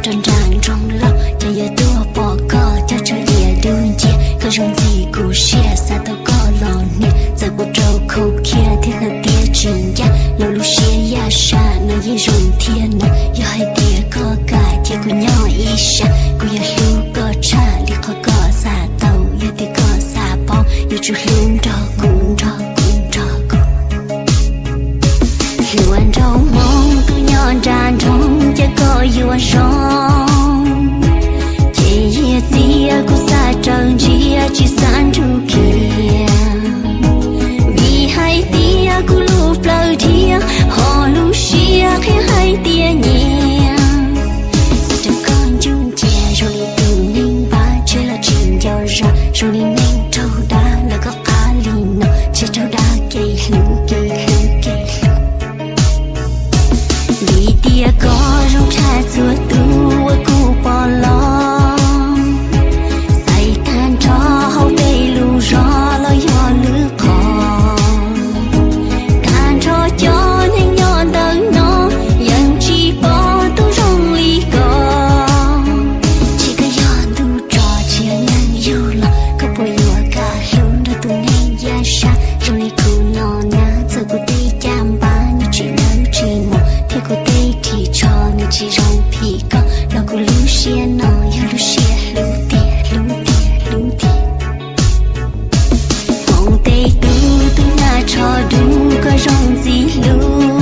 Rau nram nroog los ces yuav tuaj pom koj, cog tsawv diav dub nciab, koj zoo ntxim kuv siab, xav tau koj los hnia, txawm kuv rau khau khiab thiab hawm tiab tsis ncaj, los lub siab yaj sab no yeej zoo thiab no. Yog hais tias koj kam cia kuv nyob ib sab, kuv yuav hlub koj tshaj li qhov koj xav tau, yog tias koj xav paub, yuav tsum hlub nrog kuv, nrog kuv, nrog kuv. Hluas nraug Hmoob kuj nyob nram nroog, cia koj yuav zoo, ces yog tias kuv xav raws ntsia tsis xav nrug khiav, vim hais tias kuv lub plawv dhia, ho lub siab qhia hais tias nyiam. Xav rau koj ncuj ncia zoo li tus neeg npab, tseg los tsis nco zog, zoo li neeg raug dab, lawv koj qab li no, tseg raug dab kev hlub, kev hlub, kev hlub. Vim tias koj zoo tshaj txhua tus uas kuv pom los, xaiv tag nrho hauv peb lub zos los yog lwm qhov, tag nrho cov neeg nyob ntawm no yeej tsis pom tus zoo li koj. Tsis koj yog ntuj tso, tsis yog neeg yug los, koj puas yuav kam hlub nrog tus neeg yaj sab zoo li kuv no na? Txawm kuv tej caj npab nws tsis dawb tsis mos, thiab kuv tej ris tsho nws tsis zoo phim koj, los kuv lub siab no yog lub siab hlub tiag, hlub tiag, hlub tiag. Hmoov tej tug tub nyab tsho dub, koj zoo ntxim hlub,